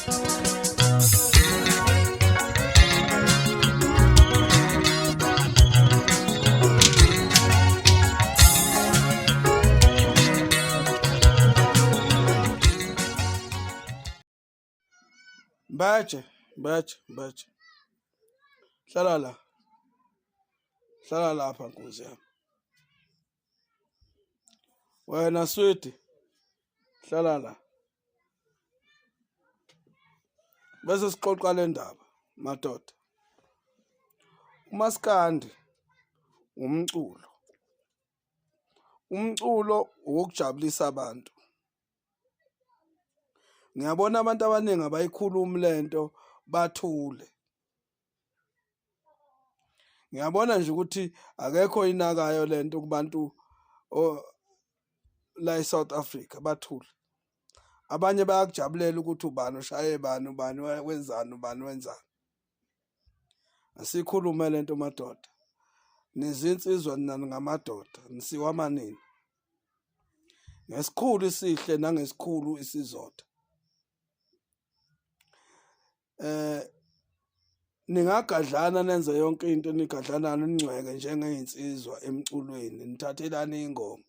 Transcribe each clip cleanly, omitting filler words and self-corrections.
Mbaje, mbaje, mbaje. Hlala la. Hlala lapha nkunzi yami. Wena swidi. Hlala la. Bese sixoxa le ndaba madoda. Umaskandi umculo. Umculo owokujabulisa abantu. Ngiyabona abantu abaningi abayikhulumi lento bathule. Ngiyabona nje ukuthi akekho oyinakayo lento kubantu la eSouth Africa bathule. Abanye bayakujabulela ukuthi ubani ushaye bani, ubani wenzani, ubani wenzani. Asikhulume lento madoda. Nizinsizwa nina ningamadoda, nisiwa manini. Ngesikhulu isihle nangesikhulu isizotha. Eh ningagadlana nenze yonke into nigadlana ningcweke njengezinsizwa emculweni nithathelana ingoma.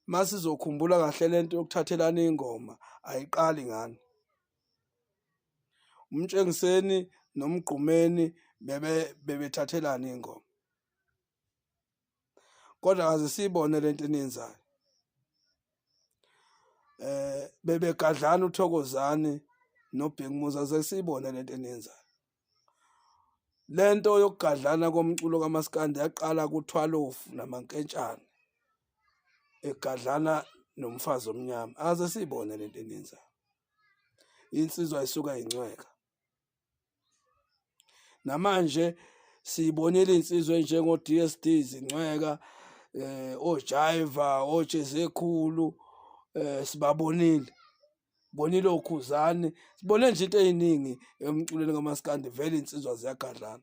Masizokhumbula kahle lento yokuthathelana ingoma ayiqali ngani. UMtshengiseni noMgqumeni bebe bebethathelana ingoma. Kodwa kaze siyibone lento eniyenzayo. Eh bebegadlana uThokozani noBig Musa sesiyibone lento eniyenzayo. Lento yokugadlana komculo kaMaskandi yaqala kuThwalofu namankentshane egadlana nomfazi omnyama. Akaze siyibone lento eniyenzayo. Insizwa isuka incweka. Namanje siyibonile insizwa enjengo DSD zincweka eh oJaiva oJezekhulu eh sibabonile bonile okhuzane sibone nje into eziningi emculweni kaMaskandi vele insizwa ziyagadlana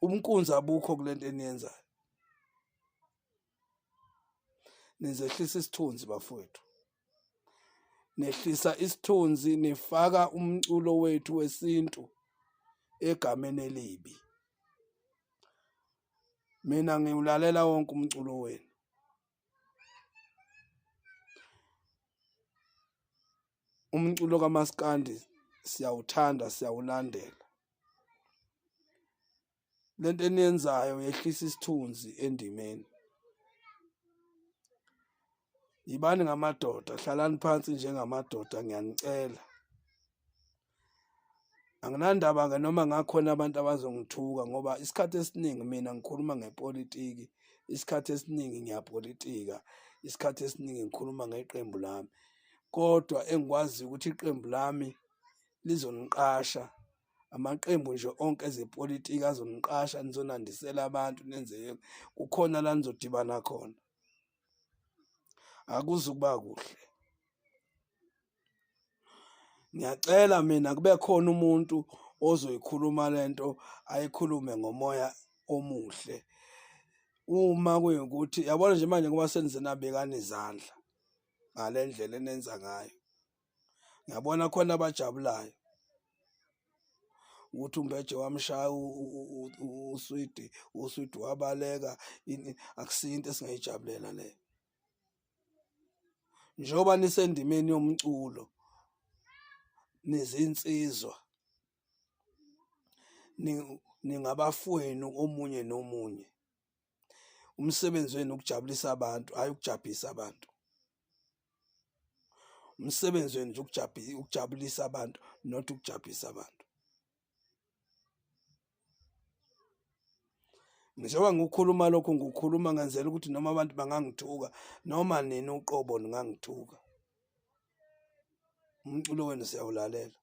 umnkunzi abukho kulento eniyenzayo nizehlisa isithunzi bafowethu nehlisa isithunzi nifaka umculo wethu wesintu egameni elibi mina ngiwulalela wonke umculo wenu umculo kamaskandi siyawuthanda siyawulandela lento eniyenzayo yehlisa isithunzi endimeni yibani ngamadoda hlalani phansi njengamadoda ngiyanicela anginandaba-ke noma ngakhona abantu abazongithuka ngoba isikhathi esiningi mina ngikhuluma ngepolitiki isikhathi esiningi ngiyapolitika isikhathi esiningi ngikhuluma ngeqembu lami kodwa engikwaziyo ukuthi iqembu lami lizoniqasha amaqembu nje onke ezepolitiki azoniqasha nizonandisela abantu nenze kukhona la nizodibana khona akuzukuba kuhle ngiyacela mina kube khona umuntu ozoyikhuluma lento ayikhulume ngomoya omuhle uma kuyukuthi yabona nje manje ngoba senize nabekana izandla ngale ndlela enenza ngayo ngiyabona khona abajabulayo ukuthi umbeje wamshaya uswidi uswidi wabaleka akusiyo into esingayijabulela leyo njengoba nisendimeni yomculo nizinsizwa ningabafowenu omunye nomunye umsebenzi wenu ukujabulisa abantu hayi ukujabhisa abantu umsebenzi wenu nje ukujabulisa abantu not ukujabhisa abantu njengoba ngikukhuluma lokhu ngikukhuluma ngenzela ukuthi noma abantu bangangithuka noma nini uqobo ningangithuka umculo wenu siyawulalela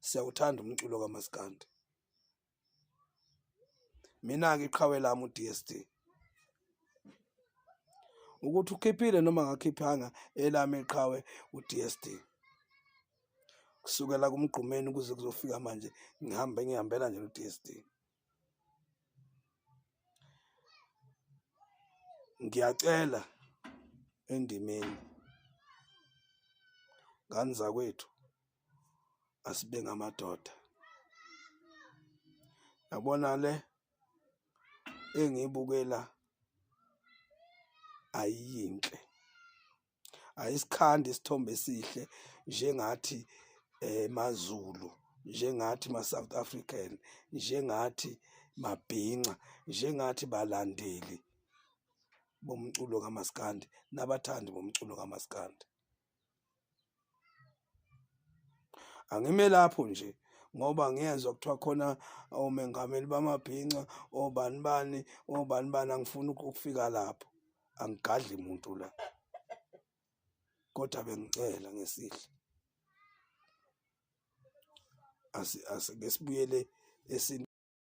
siyawuthanda umculo kamaskandi mina-ke iqhawe lami u-DSD ukuthi ukhiphile noma ngakhiphanga elami iqhawe u-DSD kusukela kumgqumeni kuze kuzofika manje ngihambe ngihambela nje no-DSD ngiyacela endimeni. Ngane zakwethu, asibe ngamadoda. Yabona le engiyibukela ayiyinhle, ayisikhandi isithombe esihle njengathi maZulu, njengathi ma-South African, njengathi mabhinca, njengathi balandeli bomculo kamaskandi nabathandi bomculo kamaskandi. Angime lapho nje ngoba ngiyezwa kuthiwa khona omengameli bamabhinca obani bani obani bani, angifuni ukufika lapho, angigadli muntu la, kodwa bengicela ngesihle asike sibuyele esintwini.